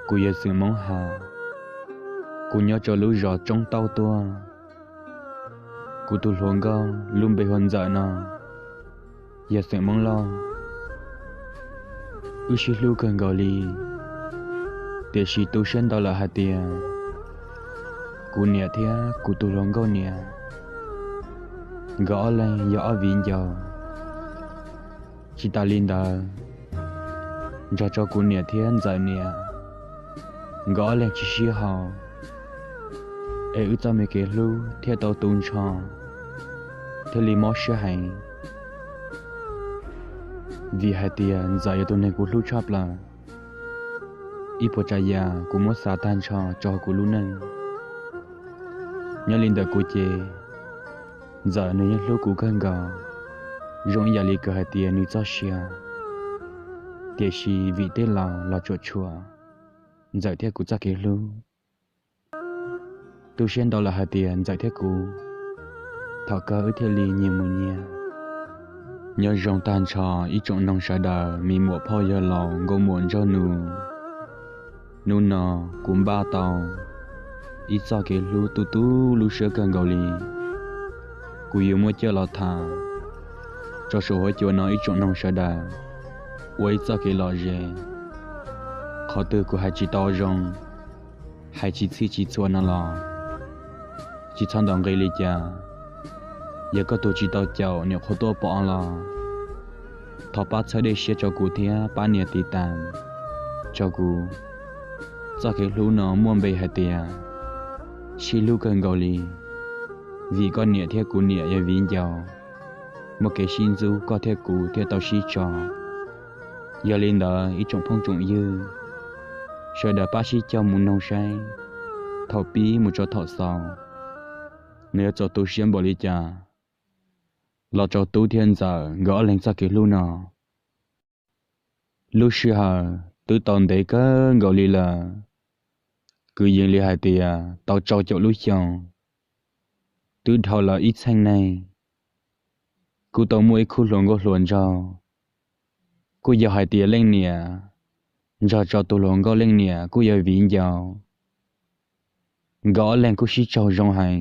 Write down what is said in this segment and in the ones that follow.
Kuv yog xeem Hmoob Has, kuv nyob rau lub zos Tsoob Tauj tuaj. Kuv tus hluas nkauj lub npe hu ua Ntxawm no yog xeem Hmoob Lauj. Wb sib hlub kawg nkaus li, tiam sis tu siab ntau lawm hais tias kuv niam thiab kuv tus hluas nkauj niam, nkawd ob leeg yog ob viv ncaus. Tsis tas li ntawd, nrog rau kuv niam thiab Ntxawm niam, nkawd ob leeg tsis sib haum, es wb txoj me kev hlub thiaj tau tu nrho, thiaj li mob siab heev. Vim hais tias Ntxawm yog tus neeg kuv hlub tshaj plaws, ib puas tsav yam kuv muab xav tag nrho rau kuv lub neej. Nyob li ntawm kuv ces Ntxawm nws yeej hlub kuv kawg nkaus, zoo ib yam li kws hais tias nws txoj sia. Tiam sis vim tej laus los tsuam tshuam Ntxawm thiab kuv txoj kev hlub. Tu siab ntau lawm hais tias Ntxawm thiab kuv, thaum kawg wb thiaj li nyias mus nyias. Nyob zoo tag nrho ib tsoom noog sawv daws, me muam phauj yawg laus nkauj muam nraug nus. Hnub no kuv npaj tau ib txoj kev hlub tu tu lub siab kawg nkaus li. Kuv yuav muab coj los tham rau saum huab cua no ib tsoom noog sawv daws ua ib txoj kev lom zem. Qhov twg kuv hais tsis tau zoo, hais tsis txhij tsis txhua no los tsis txhob ntaus nqi li cas. Yog koj tus tsis tau caum nyuam qhuav tuaj pom los thov pab txhawb dej siab rau kuv thiab pab nias tiv tas rau kuv. Txoj kev hlub no muaj npe hais tias sib hlub kawg nkaus li, vim koj niam thiab kuv niam yog viv ncaus, muaj kev sib ntxub koj thiab kuv thiaj tau sib tso. Yog li ntawd ib tsoom phooj tsoom ywg sawv daws pab sib cog mus noog saib thaum pib mus txog thaum xaus, nws yuav txaus tu siab npaum li cas los rau Tub thiab Ntxawm nkawd ob leeg txoj kev hlub no. Lub sij hawm twb tau ntev kawg nkaus li lawm, kwv yees li hais tias tau rau caum lub xyoo, twb dhau lawm ib txheej neeg. Kuj tau muaj ib khub hluas nkauj hluas nraug, kuj yog hais tias leej niam nrog rau tus hluas nkauj leej niam kuj yog viv ncaus. Nkawd ob leeg kuj sib raug zoo heev,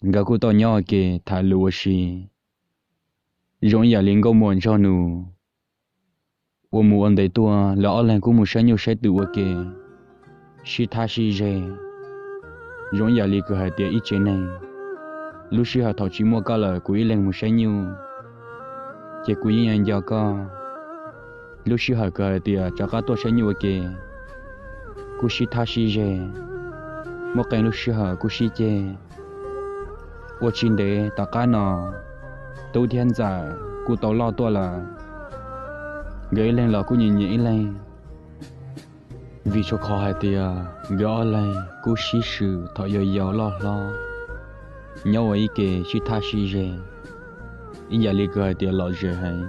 nkawd kuj tau nyob ua ke tham lus ua si. Zoo ib yam li nkauj muam nraug nus, ua mus ua ntev tuaj lawv ob leeg kuj mus saib nyuj saib twm ua ke, sib thab sib ze. Zoo ib yam li kws hais tias ib tsev neeg, lub sij hawm thaum tsis muaj koj lawm kuv ib leeg mus saib nyuj, ces kuv yeej nco koj. Lub sij hawm kws hais tias rov qab tuaj saib nyuj ua ke, kuj sib thab sib ze, muaj qee lub sij hawm kuj sib ceg. Ua tsis ntev tom qab no, Tub thiab Ntxawm kuj tau loj tuaj lawm, nkawd ib leeg los kuj nyiam nyiam ib leeg. Vim tshuav qhov hais tias nkawd ob leeg kuj sib swm thaum yau yau loj hlob, nyob ua ib ke sib thab sib ze, ib yam li kws hais tias lom zem heev.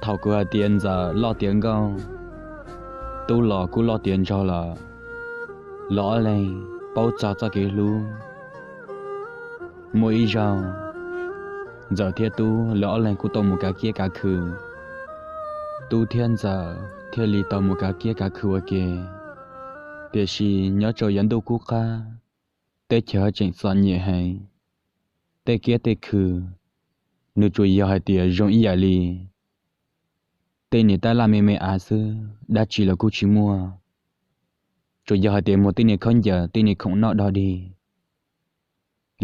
Thaum kws hais tias Ntxawm loj tiav nkauj, Tub los kuj loj tiav nraug lawm, lawv ob leeg paub txog txoj kev hlub. Muaj ib zaug, Ntxawm thiab Tub lawv ob leeg kuj tau mus kav kiab kav khw. Tub thiab Ntxawm thiaj li tau mus kav kiab kav khw ua ke. Tiam sis nyob rau yav ntuj kub qab, teb chaws tseem txom nyem heev, tej kiab tej khw nws tsuas yog hais tias zoo ib yam li tej niam tab laj me me av xwb, dab tsi los kuj tsis muaj, tsuas yog hais tias muag tej niag khaub ncaws tej niag khoom noj dog dig.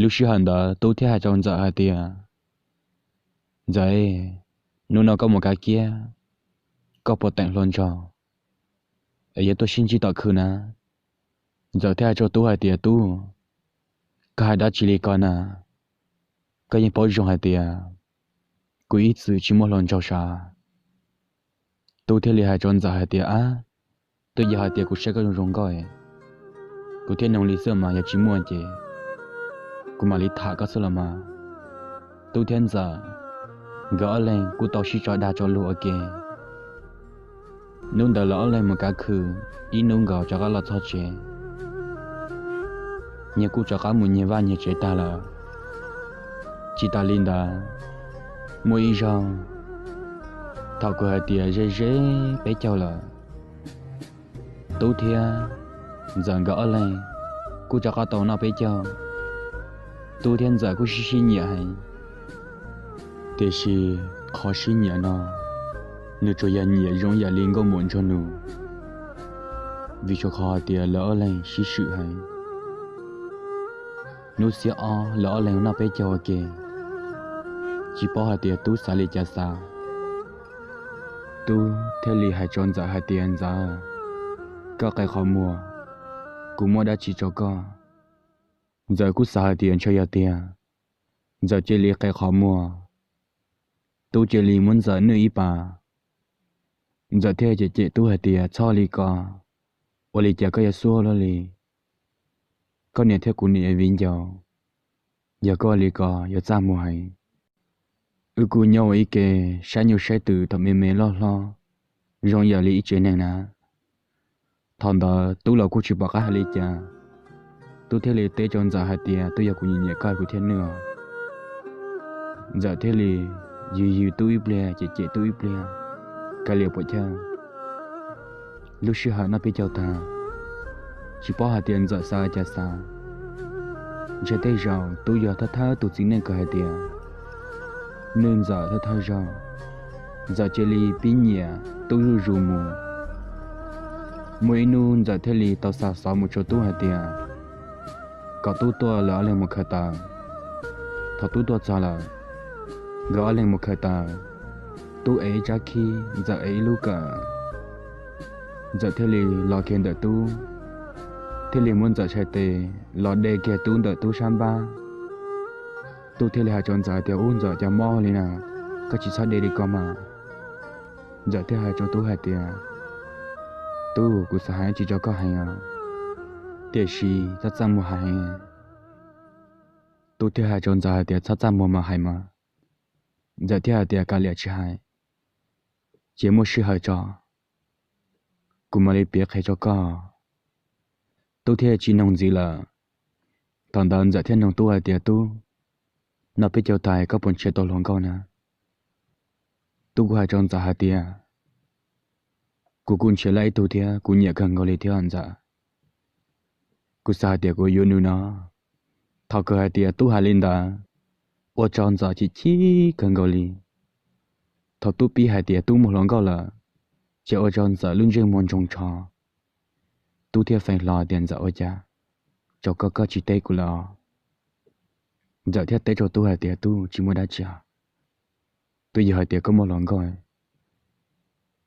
Lub sij hawm ntawd Tub thiaj hais rau Ntxawm hais tias, Ntxawm, hnub no koj mus kav kiab, koj puas teem hluas nraug es yuav tuaj sib ntsib tom khw na? Ntxawm thiaj hais rau Tub hais tias, Tub, koj hais dab tsi li ko na? Koj yeej paub zoo hais tias kuv ib txwm tsis muaj hluas nraug sav. Tub thiaj li hais rau Ntxawm hais tias, Ab, twb yog hais tias kuv saib koj zoo zoo nkauj, kuv thiaj noog li xwb mas, yog tsis muaj ces kuv mam li tham koj xwb los mas. Tub thiab Ntxawm nkawd ob leeg kuj tau sib tso dag tso luag ua ke. Hnub ntawd lawv ob leeg mus kav khw ib hnub nkaus rov qab los txog tsev, nyias kuj rov qab mus nyias vaj nyias tsev tag lawm. Tsis tas li ntawd, muaj ib zaug, thaum kws hais tias ze ze peb caug lawm, Tub thiab Ntxawm nkawd ob leeg kuj rov qab tau noj peb caug. Tub thiab Ntxawm kuj sib sib nyiam heev, tiam sis qhov sib nyiam no nws tsuas yog nyiam zoo yam li nkauj muam ntsog nus, vim tsuas qhov hais tias lawv ob leeg sib swm heev. Hnub xiab ob lawv ob leeg noj peb caug ua ke, tsis paub hais tias Tub xav li cas xav, Tub thiaj li hais rau Ntxawm hais tias, Ntxawm, koj qe qhov muag, kuv muab dab tsi rau koj? Ntxawm kuj xav hais tias ntshe yog tiag, Ntxawm cia li qe qhov muag. Tub cia li muab Ntxawm nwj ib pas. Ntxawm thiaj cem cem Tub hais tias, Txhob li ko, ua li cas koj yuav xuab luaj li? Koj niam thiab kuv niam viv ncaus, yog koj ua li ko yuav txaj muag heev. Wb kuj nyob ua ib ke saib nyuj saib twm thaum me me loj hlob zoo yam li ib tsev neeg na. Thaum ntawd Tub los kuj tsis pom qab hais li cas, Tub thiaj li teb rau Ntxawm hais tias, Tub, yog kuv nyiam nyiam koj kuv thiaj nwj os. Ntxawm thiaj li yws yws Tub ib pliag cem cem Tub ib pliag, kav liam puam chawj. Lub sij hawm noj peb caug tag, tsis paub hais tias Ntxawm xav cas xav, ntshe tej zaum Tub yog thawj thawj tus txiv neej kawg hais tias nwj Ntxawm thawj thawj zaug. Ntxawm cia li pib nyiam Tub zuj zus mus. Muaj ib hnub Ntxawm thiaj li tau xa xov mus rau Tub hais tias kom Tub tuaj lawv ob leeg mus khaws taws. Thaum Tub tuaj txog lawm, nkawd ob leeg mus khaws taws, Tub ev ib tsab khib, Ntxawm ev ib lub kawm. Ntxawm thiaj li los kiag ntawm Tub, thiaj li muab Ntxawm tshais tes los de kiag Tub ntawm Tub sab npab. Tub thiaj li hais rau Ntxawm tias, Ub Ntxawm, cas mob li na, koj tsis txhob de li ko mas. Ntxawm thiaj hais rau Tub hais tias, Tub, kuv xav hais dab tsi rau koj heev os, tiam sis txhob txaj muag hais. Tub thiaj hais rau Ntxawm hais tias, Txhob txaj muag mas hais mas. Ntxawm thiaj hais tias, Kav liam tsis hais, cia muaj sij hawm tso, kuv mam li piav qhia rau koj. Tub thiaj tsis noog ntxiv lawm. Thaum ntawd Ntxawm thiaj noog Tub hais tias, Tub, noj peb caug tag koj puas nrhiav tau hluas nkauj na? Tub kuj hais rau Ntxawm hais tias, Kuv kuj nrhiav laj ib tug thiab, kuv nyiam kawg nkaus li thiab Ntxawm. Kuv xav hais tias kuv yuav nws no. Thaum kawg hais tias Tub hais li ntawd, ua rau Ntxawm chim chim kawg nkaus li. Thaum Tub pib hais tias Tub muaj hluas nkauj lawm, ces ua rau Ntxawm lub ntsej muag ntsoog tsho. Tub thiaj feem hlo tias, Ntxawm, ua cas rau koj koj tsis teb kuv lawm os? Ntxawm thiaj teb rau Tub hais tias, Tub, tsis muaj dab tsi os. Twb yog hais tias koj muaj hluas nkauj,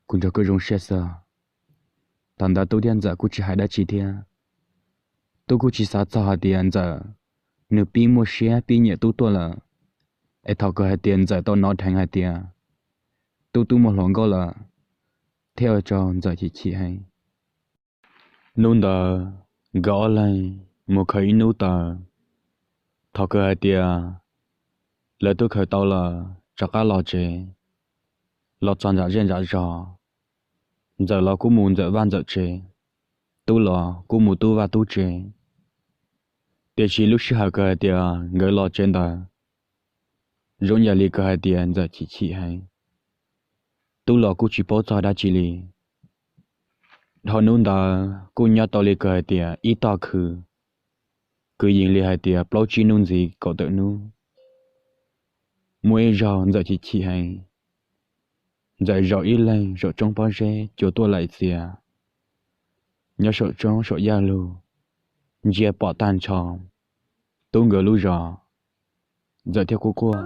kuv nrog koj zoo siab xwb. Thaum ntawd Tub thiab Ntxawm kuj tsis hais dab tsi thiab. Tub kuj tsis xav txog hais tias Ntxawm nws pib muaj siab pib nyiam Tub tuaj lawm. Es thaum kawg hais tias Ntxawm tau hnov dheev hais tias Tub twb muaj hluas nkauj lawm, thiaj ua rau Ntxawm chim chim heev. Hnub ntawd nkawd ob leeg mus khaws ib hnub taws. Thaum kawg hais tias lawv twb khaws tau lawm, rov qab los tsev, los txog nram zej nram zos, Ntxawm los kuj mus Ntxawm vaj Ntxawm tsev, Tub los kuj mus Tub vaj Tub tsev. Tiam sis lub sij hawm kawg hais tias nkawd los tsev ntawd, zoo yam li kawg hais tias Ntxawm chim chim heev. Tub los kuj tsis paub txog dab tsi li. Dhau hnub ntawd kuj nyob tau li kawg hais tias ib tog khw, kwv yees li hais tias plaub tsib hnub ntxiv kaum tawm hnub. Muaj ib zaug Ntxawm chim chim heev, Ntxawm zaum ib leeg saum roob pob zeb cua tuaj laim txias, nyob saum roob saum yaj lug, ntsia pom tag nrho Tub nkawd lub zos. Ntxawm thiaj quaj quaj.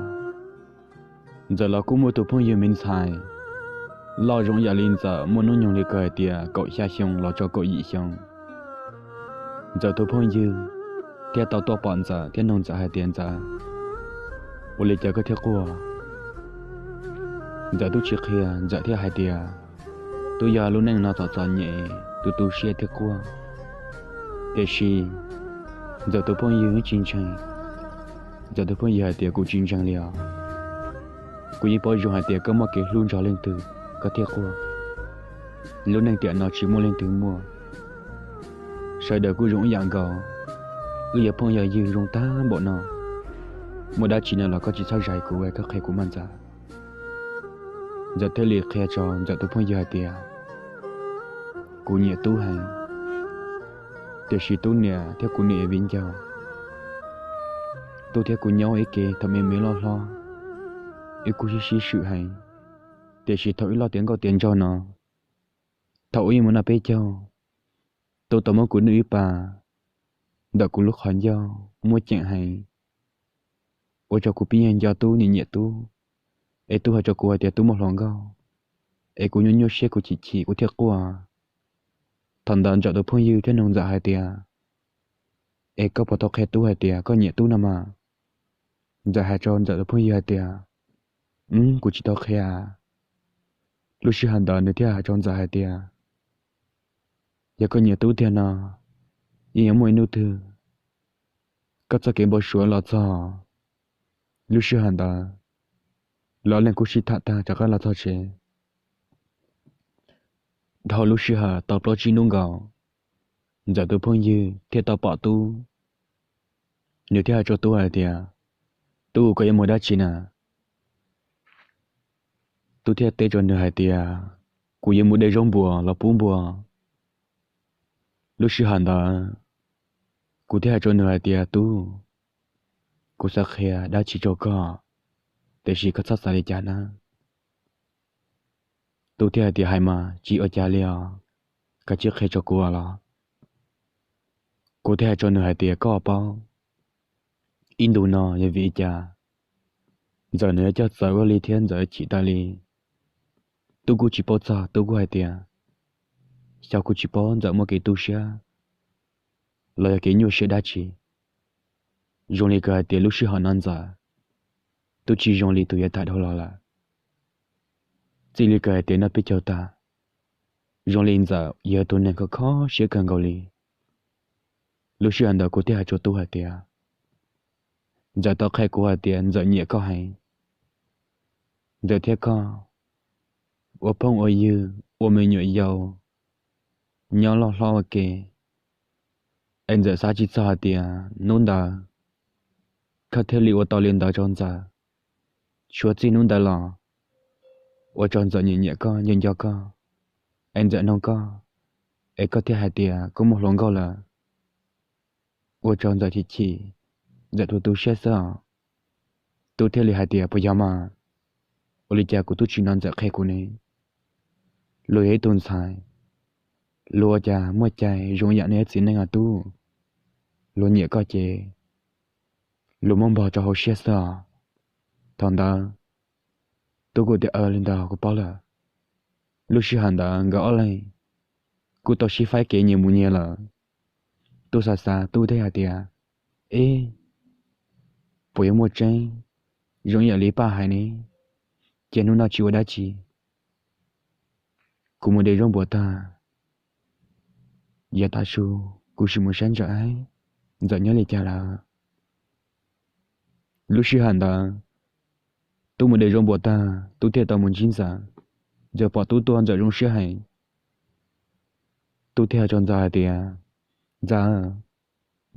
Ntxawm los kuj muaj tus phooj ywg me ntxhais loj zoo yam li Ntxawm, muaj hnub nyoog li kawg hais tias kaum xya xyoo los rau kaum yim xyoo. Ntxawm tus phooj ywg thiaj tau tuaj pom Ntxawm thiab noog Ntxawm hais tias, Ntxawm, ua li cas koj thiaj quaj? Ntxawm twb tsis qhia, Ntxawm thiaj hais tias, Twb yog lub neej no txom txom nyem, tu tu siab thiaj quaj. Tiam sis Ntxawm tus phooj ywg tsis ntseeg. Ntxawm tus phooj ywg hais tias, Kuv tsis ntseeg li os. Kuv yeej paub zoo hais tias koj muaj kev hlub nrog leej twg koj thiaj quaj. Lub neej tiam no tsis muaj leej twg muaj. Sawv daws kuj zoo ib yam nkaus. Wb yog phooj yog ywg zoo tag npaum no, muaj dab tsi no los koj tsis txhob zais kuv, koj qhia kuv mas Ntxawm. Ntxawm thiaj li qhia rau Ntxawm tus phooj ywg hais tias, Kuv nyiam Tub heev, Tiam sis Tub niam thiab kuv niam viv ncaus, Tub thiab kuv nyob ua ib ke thaum me me loj hlob, wb kuj sib sib swm heev. Tiam sis thaum wb loj tiav nkauj tiav nraug no, thaum wb mus noj peb caug, Tub tau muab kuv nwj ib pas ntawm kuv lub qhov ncauj muaj ceem heev, ua rau kuv pib nyiag nco Tub, nyiam nyiam Tub. Es Tub hais rau kuv hais tias Tub muaj hluas nkauj, es kuv nyuaj nyuaj siab, kuv chim chim, kuv thiaj quaj. Thaum ntawd Ntxawm tus phooj ywg thiaj nug Ntxawm hais tias, Es koj puas tau qhia Tub hais tias koj nyiam Tub no mas? Ntxawm hais rau Ntxawm tus phooj ywg hais tias, Kuv tsis tau qhia. Lub sij hawm ntawd nws thiaj hais rau Ntxawm hais tias, Yog koj nyiam Tub tiag no, yeej yuav muaj ib hnub twg koj txoj kev npau suav los txog. Lub sij hawm ntawd lawv ob leeg kuj sib tham tag rov qab los txog tsev. Dhau lub sij hawm tau plaub tsib hnub nkaus, Ntxawm tus phooj ywg thiaj tau pom Tub. Nws thiaj hais rau Tub hais tias, Tub, koj yuav mus dab tsi na? Tub thiaj teb rau nws hais tias, Kuv yuav mus de zaub npua los pub npua. Lub sij hawm ntawd kuv thiaj hais rau nws hais tias, Tub, kuv xav qhia dab tsi rau koj, tiam sis koj txhob xav li cas na. Tub thiaj hais tias, Hais mas, tsis ua cas li os, koj cia li qhia rau kuv los. Kuv thiaj hais rau nws hais tias, Koj paub ib ntus no yog vim li cas Ntxawm nws yuav coj txawv ua li thiab Ntxawm chim tas li? Tub kuj tsis paub txog, Tub kuj hais tias, Xyov, kuj tsis paub Ntxawm muaj kev tu siab los yog kev nyuaj siab dab tsi. Zoo li kawg hais tias lub sij hawm no Ntxawm twb tsis zoo li tus yav tag dhau los lawm. Txij li kawg hais tias noj peb caug tag, zoo li Ntxawm yog tus neeg kho kho siab kawg nkaus li. Lub sij hawm ntawd kuv thiaj hais rau Tub hais tias, Ntxawm tau qhia kuv hais tias Ntxawm nyiam koj heev. Ntxawm thiab koj ua phooj ua ywg, ua me nyuam yaus, nyob loj hlob ua ke. Es Ntxawm xav tsis txog hais tias hnub ntawd koj thiaj li ua tau li ntawd rau Ntxawm. Suav txij hnub ntawd los, ua rau Ntxawm nyiam nyiam koj, nco nco koj. Es Ntxawm nug koj, es koj thiaj hais tias koj muaj hluas nkauj lawm, ua rau Ntxawm chim chim, Ntxawm tu tu siab xwb os. Tub thiaj li hais tias, Puas yog mas? Ua li cas kuv twb tsis hnov Ntxawm qhia kuv ne? Luag yog ib tug ntxhais, luag ua cas muaj cai zoo yam nej txiv neej os Tub. Luag nyiam koj ces luag muab npog rau hauv siab xwb os. Thaum ntawd, Tub kuj tias, Aws, li ntawd kuv paub lawm. Lub sij hawm ntawd nkawd ob leeg kuj tau sib faib kev nyias mus nyias lawm. Tub xav xav, Tub thiaj hais tias, Eb, puas yuav muaj tseeb zoo yam li Paj hais ne? Ces hnub no tsis ua dab tsi, kuv mus de zaub npua tag, yav tav su kuv sim mus saib Ntxawm, Ntxawm nyob li cas lawm. Lub sij hawm ntawd, Tub mus de zaub npua tag, Tub thiaj tau mus ntsib Ntxawm. Ntxawm pom Tub tuaj, Ntxawm zoo siab heev. Tub thiaj hais rau Ntxawm hais tias, Ntxawm,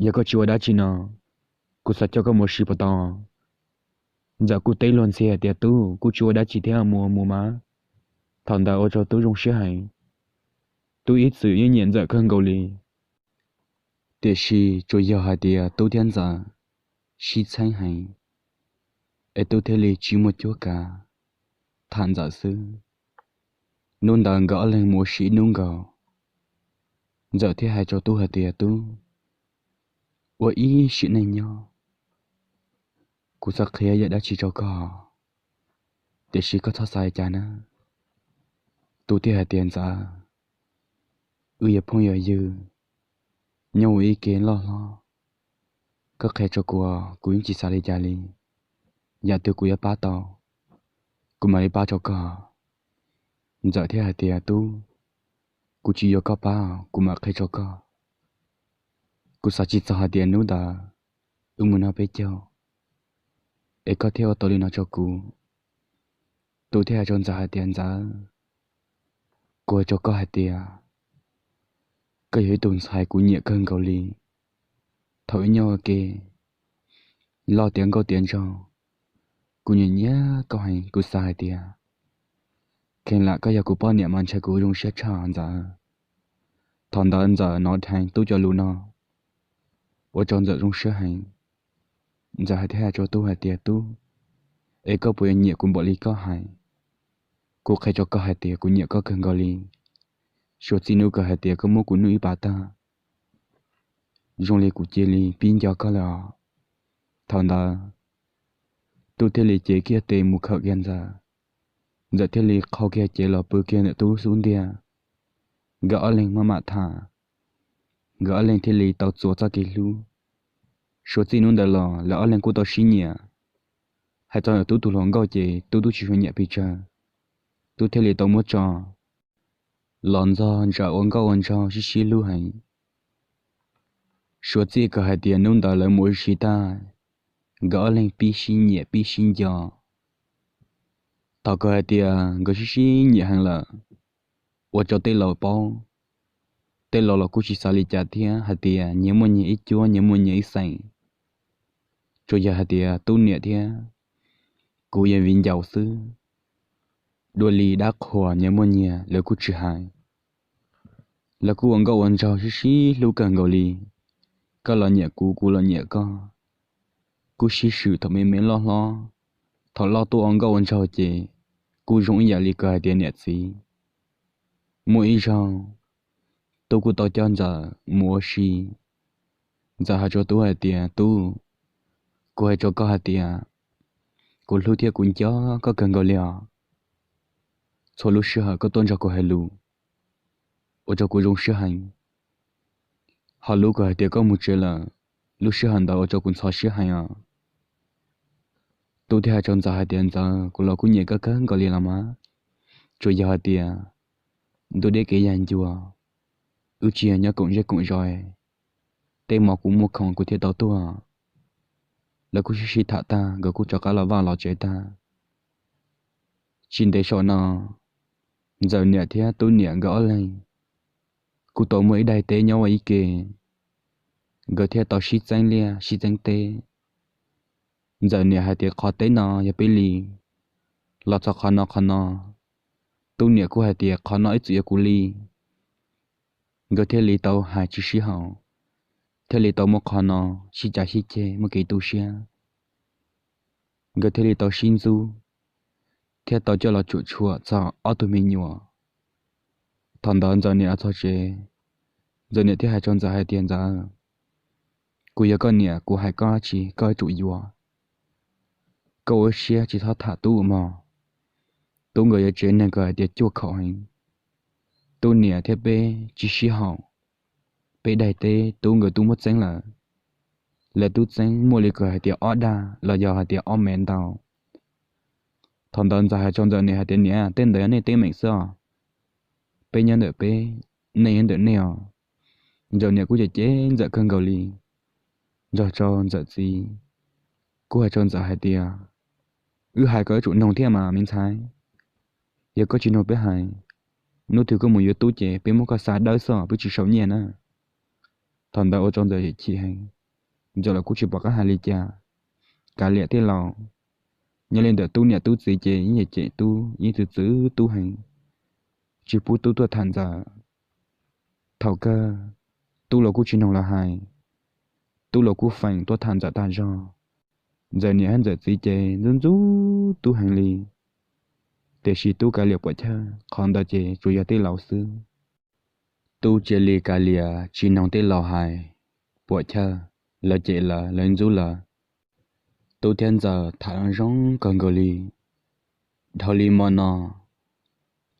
yog koj tsis ua dab tsi no, kuv xav coj koj mus ua si puas tau? Ntxawm kuj teb luag ntxhi hais tias, Tub, kuv tsis ua dab tsi thiab, mus mus mas. Thaum ntawd ua rau Tub zoo siab heev. Tub ib txwm yeej nyiam Ntxawm kawg nkaus li, tiam sis tsuas yog hais tias Tub thiab Ntxawm sib txheeb heev, es Tub thiaj li tsis muaj cuab kav tham Ntxawm xwb. Hnub ntawd nkawd ob leeg mus ua si ib hnub nkaus, Ntxawm thiaj hais rau Tub hais tias, Tub, ua ib sim neej nyob, kuv xav qhia yam dab tsi rau koj, tiam sis koj txhob xav li cas na. Tub thiaj hais tias, Ntxawm, wb yog phooj yog ywg, nyob ua ib ke loj hlob, koj qhia rau kuv, kuv yeej tsis xav li cas li. Yam twg kuv yuav pab tau, kuv mam li pab rau koj. Ntxawm thiaj hais tias, Tub, kuv tsis yuav koj pab, kuv mam qhia rau koj. Kuv xav tsis txog hais tias hnub ntawd wb mus noj peb caug, es koj thiaj ua tau li no rau kuv. Tub thiaj hais rau Ntxawm hais tias, Ntxawm, kuv hais rau koj hais tias, koj yog ib tug ntxhais kuv nyiam kawg nkaus li. Thaum wb nyob ua ke, loj tiav nkauj tiav nraug, kuv nyiam nyiam koj heev, kuv xav hais tias, kheev lam koj yog kuv poj niam mas ntshai kuv zoo siab tshaj Ntxawm. Thaum ntawd Ntxawm hnov dheev Tub cov lus no, ua rau Ntxawm zoo siab heev. Ntxawm hais thiab hais rau Tub hais tias, Tub, es koj puas yuav nyiam kuv npaum li koj hais? Kuv qhia rau koj hais tias kuv nyiam koj kawg nkaus li. Suav txij hnub kawg hais tias koj muab kuv nug ib pas tag, zoo li kuv cia li pib nco koj lawm os. Thaum ntawd, Tub thiaj li cev kiag tes mus khawm kiag Ntxawm. Ntxawm thiaj li qhau kiag cev los pw kiag ntawm Tub xub ntiag. Nkawd ob leeg maj mam tham, nkawd ob leeg thiaj li tau txuas txoj kev hlub. Suav txij hnub ntawd los lawv ob leeg kuj tau sib nyiam. Hais txog ntawm Tub tus hluas nkauj ces Tub twb tsis tshua nyiam pes tsawg, Tub thiaj li tau muab tso los ntxog ntsam ua nkauj ua nraug sib sib hlub heev. Suav txij kawg hais tias hnub ntawd lawv mus ua si tag, nkawd ob leeg pib sib nyiam pib sib nco. Thaum kawg hais tias nkawd sib sib nyiam heev lawm, ua rau tej laus paub, tej laus los kuj tsis xav li cas thiab, hais tias nyias muaj nyias ib cuab, nyias muaj nyias ib xeem. Tsuas yog hais tias Tub niam thiab kuv yog viv ncaus xwb, dua li dab qhuas nyias muaj nyias lawv kuj tsis hais. Lawv kuj ua nkauj ua nraug sib sib hlub kawg nkaus li, koj los nyiam kuv, kuv los nyiam koj, kuj sib swm thaum me me loj hlob. Thaum loj tuaj ua nkauj ua nraug ces kuj zoo ib yam li kawg hais tias niam txiv. Muaj ib zaug, Tub kuj tau coj Ntxawm mus ua si. Ntxawm hais rau Tub hais tias, Tub, kuv hais rau koj hais tias kuv hlub thiab kuv nco koj kawg nkaus li os. Txhua lub sij hawm koj tuaj nrog kuv hais lus, ua rau kuv zoo siab heev. Ho lub kawg hais tias koj mus tsev lawm, lub sij hawm ntawd ua rau kuv ntxhov siab heev os. Tub thiaj hais rau Ntxawm hais tias, Ntxawm, kuv los kuj nyiam koj kawg nkaus li los mas, tsuas yog hais tias ntuj deb kev yag ncua, wb tsis yog nyob koom zej koom zos, tej hmo kuv muaj khoom kuv thiaj tau tuaj. Lawv kuj sib sib tham tag, nkawd kuj rov qab los vaj los tsev tag. Tsis ntev saum no, Ntxawm niam thiab Tub niam nkawd ob leeg kuj tau muaj ib daim teb nyob ua ib ke, nkawd thiaj tau sib txeeb liaj sib txeeb teb. Ntxawm niam hais tias qhov teb no yog peb li, los txog qhov no qhov no. Tub niam kuj hais tias qhov no ib txwm yog kuv li. Nkawd thiaj li tau hais tsis sib haum, thiaj li tau muab qhov no sib cav sib ceg muaj kev tu siab. Nkawd thiaj li tau sib ntxub, thiab tau coj los cuam tshuam txog ob tug me nyuam. Thaum ntawd Ntxawm niam los txog tsev, Ntxawm niam thiaj hais rau Ntxawm hais tias, Ntxawm, kuv yog koj niam, kuv hais koj tsis koj yuav tsum yuav. Koj ua siab tsis txhob tham Tub mog. Tub nkawd yuav tsev neeg kawg hais tias cuaj khaum heev. Tub niam thiab peb tsis sib haum. Peb daim teb Tub nkawd twb muab txeeb lawm. Lawv twb txeeb muaj li kawg hais tias ob daj los yog hais tias ob mev ntau. Thaum ntawd Ntxawm hais rau Ntxawm niam hais tias, Niam, tej ntawd yog nej teeb meem xwb os. Peb nyob ntawm peb, nej nyob ntawm nej os. Ntxawm niam kuj cem cem Ntxawm kawg nkaus li. Nrog rau Ntxawm txiv kuj hais rau Ntxawm hais tias, Wb hais koj yuav tsum noog thiab mas me ntxhais. Yog koj tsis noog peb hais, hnub twg koj mus yuav Tub ces peb muab koj xa dawb xwb os, peb tsis sau nyiaj na. Thaum ntawd ua rau Ntxawm chim heev, Ntxawm los kuj tsis pom qab hais li cas. Kav liam tej laus, nyob li ntawm Tub niam Tub txiv ces yeej cem Tub, yeej txwv txwv Tub heev, tsis pub Tub tuaj tham Ntxawm. Thaum kawg, Tub los kuj tsis noog lawv hais, Tub los kuj feem tuaj tham Ntxawm tag zog. Ntxawm niam thiab Ntxawm txiv ces ntxub ntxub Tub heev li, tiam sis Tub kav liam puam chawj, qhov ntawd ces tsuas yog tej laus xwb. Tub cia li kav liam tsis noog tej laus hais, puam chawj, lawv cem lawv, lawv ntxub lawv. Tub thiab Ntxawm tham zoo kawg nkaus li. Dhau li hmo no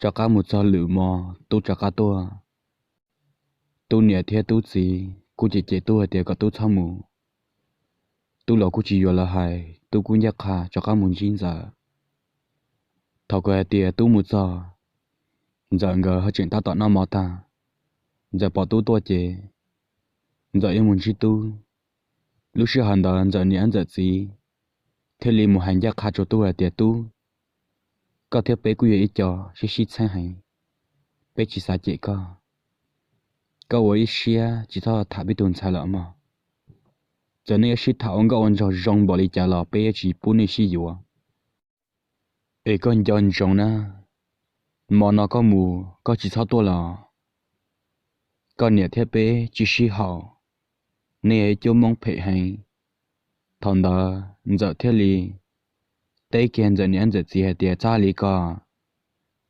rov qab mus txog lwm hmo, Tub rov qab tuaj. Tub niam thiab Tub txiv kuj cem cem Tub hais tias kom Tub txhob mus. Tub los kuj tsis yuav lawv hais, Tub kuj ncaj qha rov qab mus ntsib Ntxawm. Thaum kawg hais tias Tub mus txog, Ntxawm nkawd ho tseem tab tom noj mov tag. Ntxawm pom Tub tuaj ces Ntxawm yuav mus ntsib Tub. Lub sij hawm ntawd Ntxawm niam Ntxawm txiv thiaj li mus hais ncaj qha rau Tub hais tias, Tub, koj thiab peb kuj yog ib co sib sib txheeb heev, peb tsis xav cem koj. Koj ua ib siab tsis txhob tham peb tus ntxhais lawm mog. Txawm nej yuav sib tham ua nkauj ua nraug zoo npaum li cas los peb yuav tsis pub nej sib yuav. Es koj nco ntsoov na, hmo no koj mus koj tsis txhob tuaj los. koj niam thiab peb tsis sib haum, nej yog ib cuab Hmoob phem heev. Thaum ntawd Ntxawm thiaj li teb kiag Ntxawm niam Ntxawm txiv hais tias, txhob hais li ko,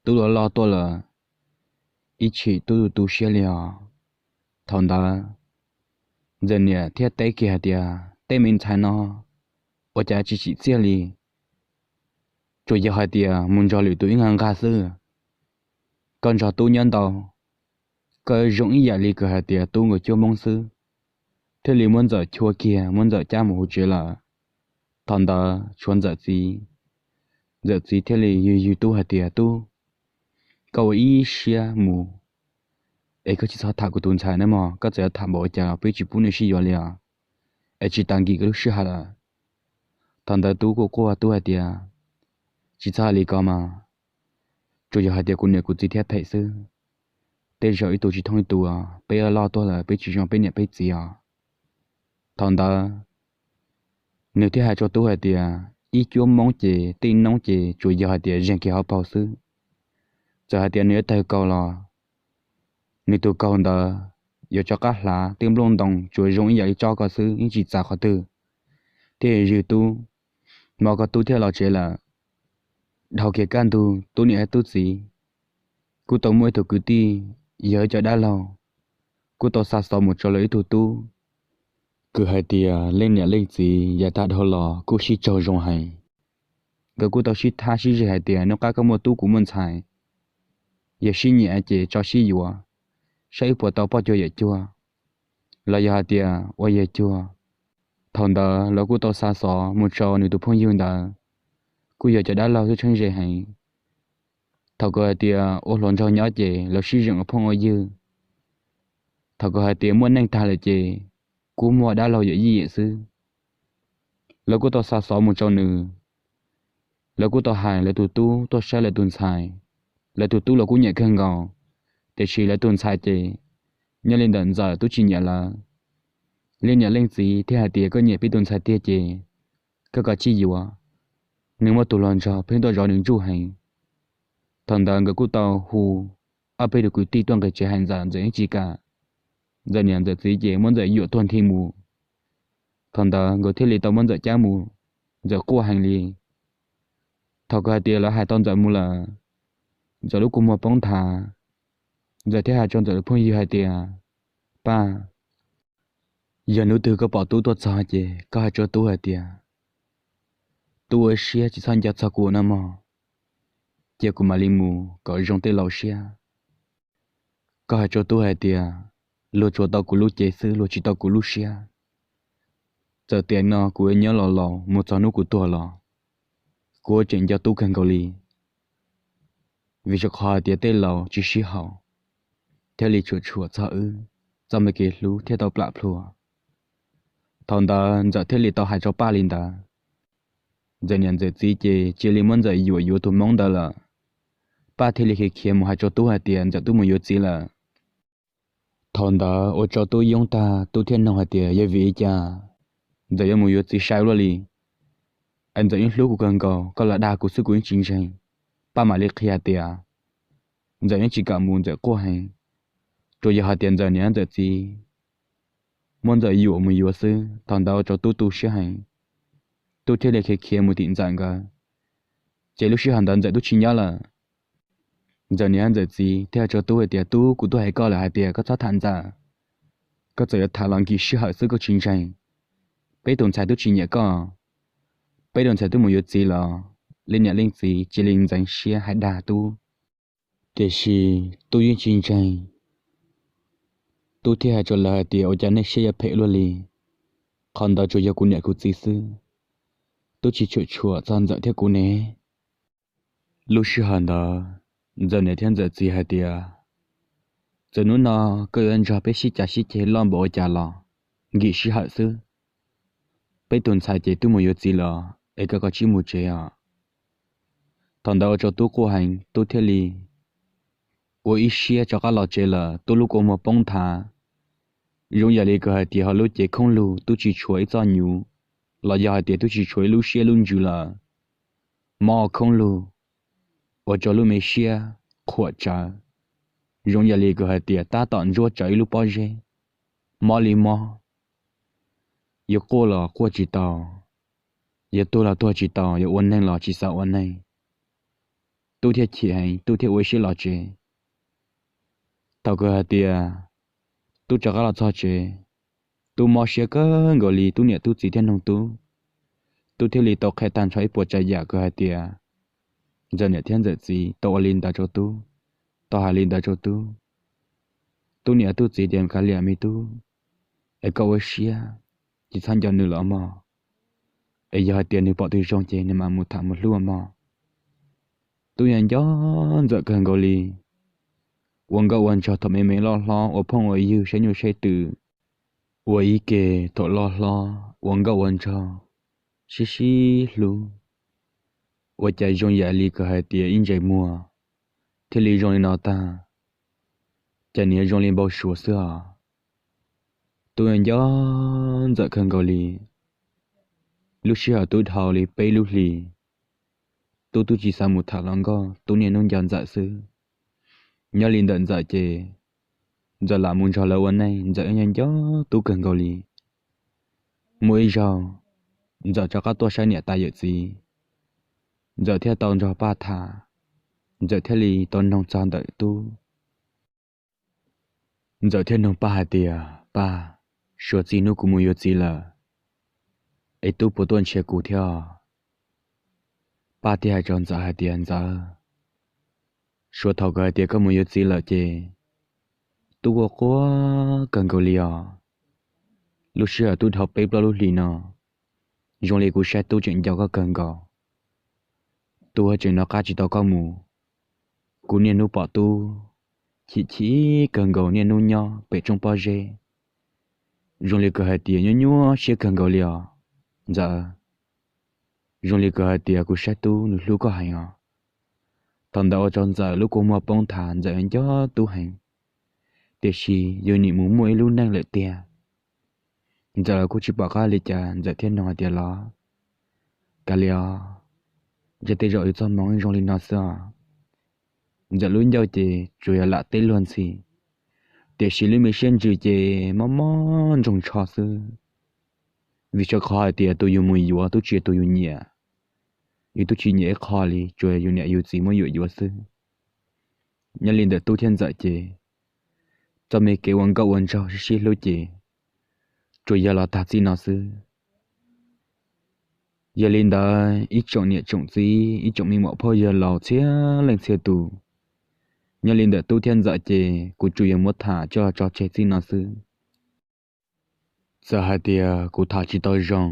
tub loj loj tuaj lawm, ib chim tub tu siab li os. Thaum ntawd Ntxawm niam thiaj teb kiag hais tias, tej me ntxhais no ua cas tsis tsim txiaj li, tsuas yog hais tias mus nrog lwm tus ib nqag nqag xwb. Koj nrog tub nyob ntau, koj zoo ib yam li kws hais tias tub nkawd cuab Hmoob xwb. Thiaj li muab Ntxawm chua kiag, muab Ntxawm cab mus hauv tsev lawm. Thaum ntawd tshuav Ntxawm txiv, Ntxawm txiv thiaj li yws yws tub hais tias, tub, koj ua ib siab mus, es koj tsis txhob tham kuv tus ntxhais nawb mog, koj txawm yuav tham npaum ua cas los peb tsis pub nej sib yuav li os, es tsis tas nkim koj lub sij hawm lawm. Thaum ntawd tub kuj quaj, tub hais tias, tsis txhob hais li ko mas, tsuas yog hais tias kuv niam kuv txiv thiab phem xwb, tej zaum ib tug tsis thooj ib tug, peb loj tuaj lawm peb tsis zoo peb niam peb txiv os. Thaum ntawd nws thiaj hais rau tub hais tias, ib cuab Hmoob ces tej noob ces tsuas yog hais tias zeeg kiag hauv paug xwb. Txawm hais tias nws yuav tawg kaus los nws tus kaus ntawd yuav rov qab hlav tej nplooj ntoo tsuas zoo ib yam li tsob ko xwb, yeej tsis txav qhov twg. Thiaj yws tub, hmo ko tub thiaj los tsev lawm. Dhau kiag kaj ntug, tub niam thiab tub txiv kuj tau muaj ib tug kwv tij yog ib co dab laug kuj tau xa xov mus rau lawv ib tug tub, kws hais tias leej niam leej txiv yav tag dhau los kuj sib raug zoo heev. Nkawd kuj tau sib thab sib zeg hais tias, hnub qab koj muaj tub kuv muaj ntxhais, yog sib nyiam ces tso sib yuav, saib wb puas tau poj cuag yawm cuag, los yog hais tias ua yawg cuag. Thaum ntawd lawv kuj tau xa xov mus rau nws tus phooj ywg ntawd, kuj yog cov dab laug twb tsheeb ze heev. Thaum kawg hais tias ua hluas nraug nyob ces lawv sib zeem ua phooj ua ywg. Thaum kawg hais tias muaj neej tag lawm ces kuj muaj dab laug yawm yij xwb. Lawv kuj tau xa xov mus rau nws, lawv kuj tau hais lawv tus tub tuaj saib lawv tus ntxhais. Lawv tus tub los kuj nyiam kawg nkaus, tiam sis lawv tus ntxhais ces nyob li ntawm Ntxawm twb tsis nyiam lawv. Leej niam leej txiv thiaj hais tias, koj nyiam peb tus ntxhais tiag ces koj kav tsij yuav, nws muaj tus hluas nraug pheej tuaj zov nws ntsuj heev. Thaum ntawd nkawd kuj tau hu ob peb tus kwv tij tuaj nqis tsev hais Ntxawm, Ntxawm yeej tsis kam. Ntxawm niam Ntxawm txiv ces muab Ntxawm yuam tuag nthi mus. Thaum ntawd nkawd thiaj li tau muab Ntxawm cab mus, Ntxawm quaj heev li. Thaum kawg hais tias lawv hais tau Ntxawm mus lawm, Ntxawm lub kua muag poob nthav. Ntxawm thiaj hais rau Ntxawm tus phooj ywg hais tias, Paj, yog hnub twg koj pom tub tuaj txog ces koj hais rau tub hais tias, tub ua siab tsis txhob nco txog kuv no mog, cia kuv mam li mus kom zoo tej laus siab. Koj hais rau tub hais tias, luag tsuas tau kuv lub cev xwb, luag tsis tau kuv lub siab. Txawm tiam no kuv yuav nyob los laus mus txog hnub kuv tuag los kuv yuav tseem nco tub kawg nkaus li, vim rau qhov hais tias tej laus tsis sib haum, thiaj li tshuam tshuam txog wb, txoj me kev hlub thiaj tau plam plhuav. Thaum ntawd Ntxawm thiaj li tau hais rau Paj li ntawd. Ntxawm niam Ntxawm txiv ces cia li muab Ntxawm yuam yuav tus hmoob ntawd lawm. Paj thiaj li khiav khiav mus hais rau tub hais tias Ntxawm twb mus yuav txiv lawm. Thaum ntawd ua rau tub yoob tag, tub thiaj nug hais tias, yog vim li cas Ntxawm yuav mus yuav txiv sai luaj li? Es Ntxawm yeej hlub kuv kawg nkaus, koj los dag kuv xwb kuv yeej tsis ntseeg. Paj mam li qhia hais tias, Ntxawm yeej tsis kam mus, Ntxawm quaj heev, tsuas yog hais tias Ntxawm niam Ntxawm txiv muab Ntxawm yuam mus yuav xwb. Thaum ntawd ua rau tub tu siab heev, tub thiaj li khiav khiav mus tim Ntxawm nkawd. Ces lub sij hawm ntawd Ntxawm twb tsis nyob lawm. Ntxawm niam Ntxawm txiv thiaj hais rau tub hais tias, tub, kuv twb hais koj lawm hais tias koj txhob tham Ntxawm, koj txawm yuav tham los nkim sij hawm xwb koj tsis ntseeg. Peb tus ntxhais twb tsis nyiam koj, peb tus ntxhais twb mus yuav txiv los. Leej niam leej txiv cia li ntxeev siab hais dag tub, tiam sis tub yeej tsis ntseeg. Tub thiaj hais rau lawv hais tias, ua cas nej siab yuav phem luaj li? Qhov ntawd tsuas yog kuv niam kuv txiv xwb, tub tsis tshuam tshuam txog Ntxawm thiab kuv ne. Lub sij hawm ntawd Ntxawm niam thiab Ntxawm txiv hais tias, txawm hnub no koj yuav nrog peb sib cav sib ceg loj npaum ua cas los nkim sij hawm xwb. Peb tus ntxhais ces twb mus yuav txiv lawm es koj kav tsij mus tsev os. Thaum ntawd ua rau tub quaj heev, tub thiaj li ua ib siab rov qab los tsev lawm. Tub lub kua muag poob nthav, zoo yam li kws hais tias hauv lub cev khoob lug twb tsis tshuav ib txoj nyuv, los yog hais tias twb tsis tshuav ib lub siab lub ntsws lawm. Mob khoob lug, ua rau lub me siab qhuam tsawv. zoo yam li kuv hais tias tab tom ntsuab tsawv ib lub pob zeb, mob li mob, yuav quaj los quaj tsis tau, yuav tuag los tuag tsis tau, yuav ua neeg los tsis xav ua neeg. Tub thiaj chim heev, Tub thiaj ua ib siab los tsev. Thaum kuv hais tias Tub rov qab los txog tsev, Tub mob siab kawg nkaus li, Tub niam Tub txiv thiaj noog Tub. Tub thiaj li tau qhia tag nrho ib puas tsav yam kuv hais tias Ntxawm niam thiab Ntxawm txiv tau ua li ntawd rau Tub, tau hais li ntawd rau Tub. Tub niam Tub txiv tias kav liam me tub, es koj ua siab, tsis txhob nco nws lawm mog, es yog hais tias nws pom twg zoo ces nws mam mus tham mus hlub mog. Tub yog nco Ntxawm kawg nkaus li, ua nkauj ua nraug thaum me me loj hlob ua phooj ua ywg saib nyuj saib twm, ua ib ke thaum loj hlob ua nkauj ua nraug, sib sib hlub, ua cas zoo yam li kuv hais tias ib ntsais muag thiaj li zoo li no tag, cas nws zoo li npau suav xwb os. Tub nco Ntxawm kawg nkaus li, lub sij hawm Tub dhau li peb lub hlis, Tub twb tsis xav mus tham hluas nkauj, Tub niaj hnub nco Ntxawm xwb. Nyob li ntawm Ntxawm ces Ntxawm lam mus nrog lawv ua neej, Ntxawm nco nco Tub kawg nkaus li. Muaj ib zaug, Ntxawm rov qab tuaj saib niam tais yawm txiv, Ntxawm thiaj tau nrog Paj tham, Ntxawm thiaj li tau noog txog ntawm Tub. Ntxawm thiaj noog Paj hais tias, Paj, Suav txij hnub kuv mus yuav txiv lawm, es Tub puas tuaj nrhiav kuv thiab os? Paj thiaj hais rau Ntxawm hais tias, Ntxawm, Suav thaum kuv hais tias koj mus yuav txiv lawm ces Tub quaj quaj kawg nkaus li os. Lub sij hawm Tub dhau peb plaub lub hlis no, zoo li kuv saib Tub tseem nco koj kawg nkaus. Tub tseem nco qab tsis tau koj mus. Kuv niaj hnub pom Tub chim chim kawg nkaus niaj hnub nyob pem roob pob zeb, zoo li kuv hais tias nyuaj nyuaj siab kawg nkaus li os Ntxawm. Zoo li kuv hais tias kuv saib Tub nws hlub koj heev os. Thaum ntawd ua rau Ntxawm lub kua muag poob nthav, Ntxawm nco Tub heev, tiam sis yus nim mus muaj ib lub neej lawm tiag. Ntxawm los kuj tsis pom qab li cas, Ntxawm thiaj noog hais tias, Los, kav liam os, ntshe tej zaum yus txoj hmoov zoo li no xwb os. Ntxawm lub ncauj ces tsuas yog lam teb luag ntxhi, tiam sis lub me siab ntsws ces mob mob nroog ntsho xwb. Vim rau qhov hais tias tus yus mus yuav twb tsis yog tus yus nyiam, yus twb tsis nyiam ib qho li, tsuas yus niam yus txiv muab yuam yuav xwb. Nyob li ntawm Tub thiab Ntxawm ces txoj me kev ua nkauj ua nraug sib sib hlub ces tsuas yog los tag txij no xwb. Yog li ntawd ib tsoom niam tsoom txiv, ib tsoom me muam phauj yawg laus txhia leej txhia tus, nyob li ntawm Tub thiab Ntxawm ces kuv tsuas yog muab tham coj los tso tseg txij no xwb. Txawm hais tias kuv tham tsis tau zoo,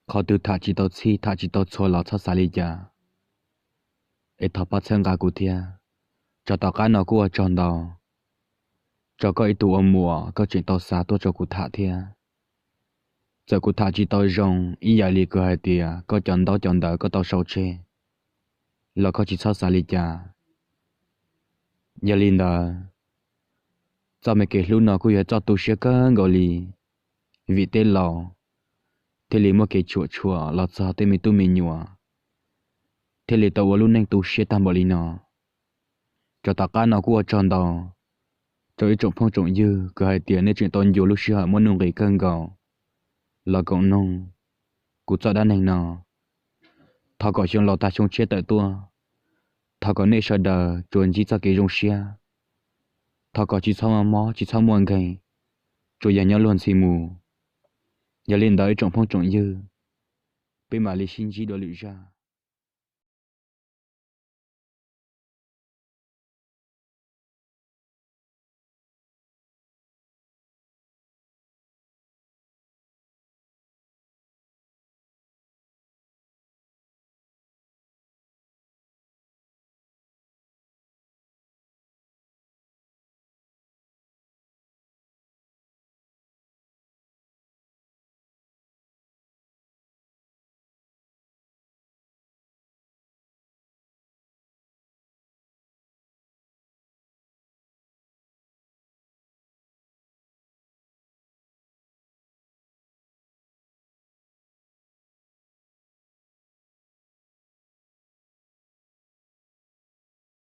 qhov twg tham tsis tau txhij tham tsis tau txhua los txhob xav li cas, es thov pab txhawb nqa kuv thiab. Tso tom qab no kuj ua tsaug ntau rau koj ib tug ua muam koj tseem tau xa tuaj rau kuv tham thiab. Txawm kuv tham tsis tau zoo ib yam li kuv hais tias koj cov ntaub cov ntawv koj tau sau tseg los koj tsis txhob xav li cas. Yog li ntawd, txoj me kev hlub no kuj yog txoj tu siab kawg nkaus li, vim tej laus thiaj li muaj kev tshuam tshuam los txog tej me tub me nyuam, thiaj li tau ua lub neej tu siab tag npaum li no. Rau tom qab no kuj ua tsaug ntau rau ib tsoom phooj tsoom ywg kws hais tias nej tseem tau ncua lub sij hawm muaj nuj nqis kawg nkaus los koom noog kuv txoj dab neeg no. Thov kom xyoo laus tag xyoo tshiab tawm tuaj, thov kom nej sawv daws tsuas ntsib txoj kev zoo siab. Thov kom tsis txhob muaj mob tsis txhob muaj nkeeg, tsuas yog nyob luag ntxhi mus. Yog li ntawd ib tsoom phooj tsoom ywg, peb mam li sib ntsib dua lwm zaj.